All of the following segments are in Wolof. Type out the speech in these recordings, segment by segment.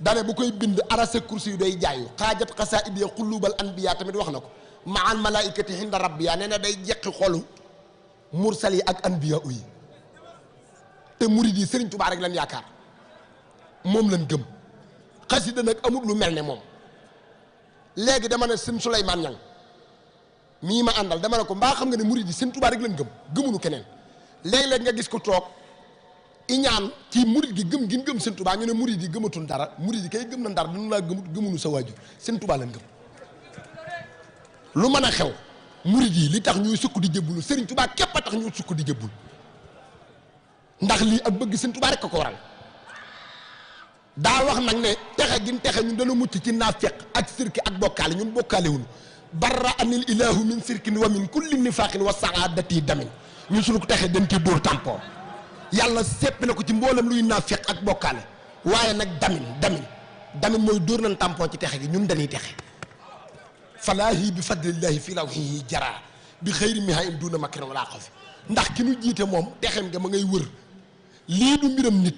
dane bu koy bind arasa kursi yu day jaayu xaajat xasaid ya xulubal anbiya tamit wax na ko maal malaikati hinda rabbiya nee na day jeqi xolu mursal yi ak anbiya yi te murid yi Sëriñ Tuubaa rek lan yaakaar moom lan gëm xasida nag amul lu mel ne moom léegi dama ne sëñ Souleymane Niang mii ma àndal dama ne ko mbaa xam nga ne murid yi Sëriñ Tuubaa rek lan gëm gëmunu keneen léeg-léeg nga gis ko toog iñaan ci murid gi gëm gin gëm Sëriñ Tuubaa ñu ne murid yi gëmatul dara murid yi kay gëm na dara dunu laa gëmunu sa waajur Sëriñ Tuubaa lan gëm lu mën a xew murid yi li tax ñuy sukk di jëbbulu Sëriñ Tuubaa képp a tax ñuy sukk di jëbbul ndax lii ak bëgg Sëriñ Tuubaa rek ko waral daa wax nag ne texe gin texe ñun dana mucc ci naafeq ak sirki ak bokkaale ñun bokkaale wuñu barra anil ilahu min sirkin wa min kulli nifaqin wa saadati damin ñun suñu ko texe dañ ci dóor tampon yàlla seppi na ko ci mboolem luy naafeq ak bokkaale waaye nag damin mooy dóor nañ tampon ci texe gi ñun dañuy texe falaahi bi fadlillahi fi lawhihi jara bi xëyri mihain duna makrin wala xafi ndax ki nu jiite moom texem nga ma ngay wër lii du mbiram nit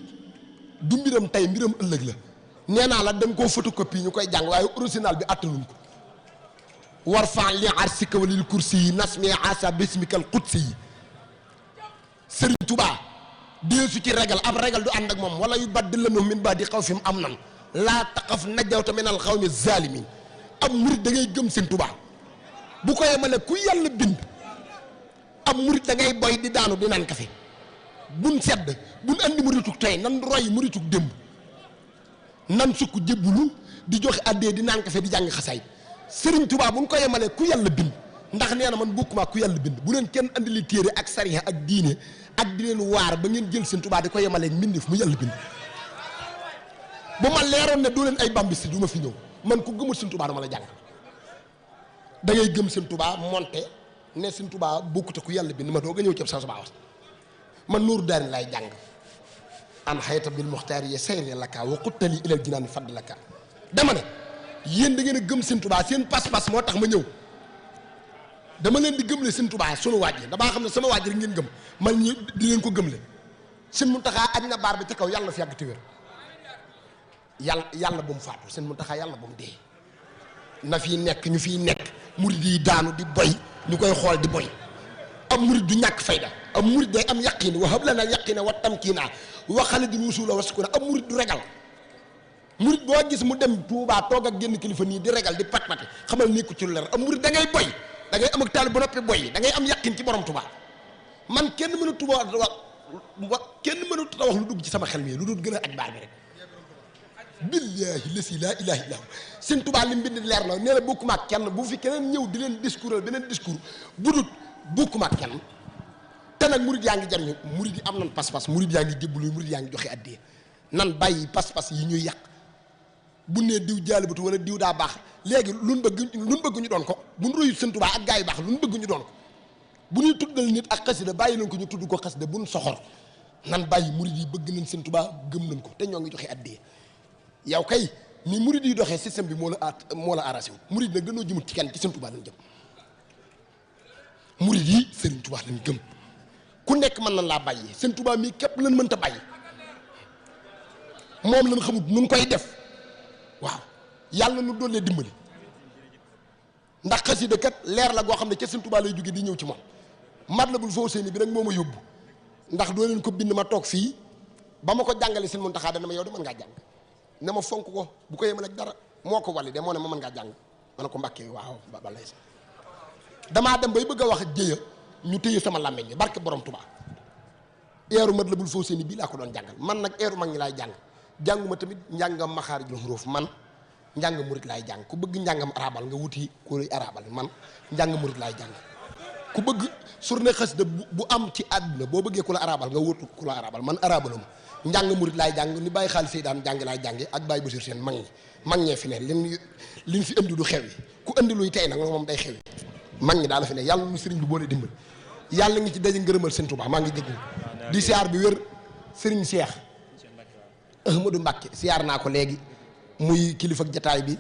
du mbiram tey mbiram ëllëg la nee naa la da nga koo photocopie ñu koy jàng waaye original bi attanuñ ko war fan li arsika walil kursi yi nasmi asa bismikal qudsi yi Sëriñ Tuubaa deesu ci regal ab regal du ànd ak moom wala yu baddilanu min ba di xaw fi mu am nan laa taqaf najawta minal xawmi zalimin am murit da ngay gëm Sëriñ Tuubaa bu ko yemale ku yàlla bind am murit da ngay boy di daanu di naan kafe buñ sedd buñ andi muritug tey nan roy muritug démb nan sukk jébbulu di joxe addee di naan kafe di jàng xasaay Sëriñ Tuubaa buñ ko yemale ku yàlla bind ndax nee na man bokkuma ku yàlla bind bu leen kenn andi li téere ak sariya ak diine ak di leen waar ba ngeen jël Sëriñ Tuubaa di ko yemale mbindeef mu yàlla bind bu ma leeroon ne doo leen ay bambisi du ma fi ñëw man ku gëmul Sëriñ Tuubaa dama la jàng da ngay gëm Sëriñ Tuubaa monte ne Sëriñ Tuubaa bokkute ku yàlla bind ma doog a ñëw ci sa baawas man nuuru daarin laay jàng an xayta bil muxtaar yi sayre laka wa xuttali ilal jinaan fadd laka dama ne yéen da ngeen a gëm Sëriñ Tuubaa seen pas-pas moo tax ma ñëw dama leen di gëmle Sëriñ Tuubaa sunu waaj yi damaa xam ne sama waaj rek ngeen gëm man ñi di leen ko gëmle Sëriñ Muntaxaa aj na baar bi ci kaw yàlla na fi yàgg te wér yàlla bu mu faatu Sëriñ Muntaxaa yàlla bu mu dee na fii nekk ñu fiy nekk murid yi daanu di boy ñu koy xool di boy am murid du ñàkk fayda am murid day am yaqin wa hab lana yaqina wa tamkina wa xalidil wusula wa sukuna am murid du regal murid boo gis mu dem Tuubaa toog ak génn kilifa nii di regal di pat-pati xamal nekku ci lu leer am murid da ngay boy da ngay am ak taal ba noppi boy da ngay am yaqin ci borom Tuubaa man kenn mënu Tuubaa wax lu dugg ci sama xel mi lu dul gën a aj baar bi rek billahi lasi laa ilaha illa hu Sëriñ Tuubaa li mbind leer na nee na bokkuma ak kenn bu fi keneen ñëw di leen discours beneen discours bu dul bokkuma ak kenn te nag murid yaa ngi jariñu murid yi am nan pas-pas murid yaa ngi jébbalu murid yaa ngi joxe addee nan bàyyi pas-pas yi ñuy yàq bu nee diw jaalibatu wala diw daa baax léegi luñ bëgg ñu doon ko buñ royu Sëriñ Tuubaa ak gaa yu baax luñ bëgg ñu doon ko bu ñuy tuddal nit ak xasida bàyyi nañ ko ñu tudd ko xasida buñ soxor nan bàyyi murid yi bëgg nañ Sëriñ Tuubaa gëm nañ ko te ñoo ngi joxe addee yow kay ni murid yi doxee système bi moo la arrangé wu murid nag dañoo jëmut ci kenn ci Sëriñ Tuubaa lañ jëm murid yi Sëriñ Tuubaa lañ gëm ku nekk mën nañ laa bàyyi Sëriñ Tuubaa mii képp lañ mënta bàyyi moom lañ xamut nun koy def waaw yàlla nu doon lee dimbali ndax xasida kat leer la goo xam ne ca Sëriñ Tuubaa lay jóge di ñëw ci moom Matlabul Fawzayni bi nag moo ma yóbbu ndax doo leen ko bind ma toog fii ba ma ko jàngale Sëriñ Muntaxaa dana ma yow de mën ngaa jàng ne ma fonk ko bu ko yemal ak dara moo ko wàlli de moo ne ma mën ngaa jàng ma ne ko mbàkkee waaw ba lay sa damaa dem bay bëgg a wax jëya ñu téye sama làmmeñ bi barke borom Tuubaa eeru Matlabul Fawzayni bii laa ko doon jàngal man nag eeru mag ñi laay jàng jànguma tamit njàngam maxaarijul xuruuf man njàng murit laay jàng ku bëgg njàngam arabal nga wuti ku lay arabal man njàng murit laay jàng ku bëgg surne xasida bu am ci àdduna boo bëggee ku la arabal nga wutu ku la arabal man arabaluma njàng murit laay jàng ni bàyyi xaalis yi daan jàng laay jànge ak bàyyi basir seen mag ñee fi ne liñ fi indi du xew yi ku indi luy tey nag moom day xew yi mag ñi daal fi ne yàlla nu sëriñ bi boole dimbal yàlla ngi ci daje ngërëmal Sëriñ Tuubaa maa ngi jégg di siyaar bi wér sëriñ Cheikh Ahmadou Mbacké siyaar naa ko léegi muy kilifa ak jataay bi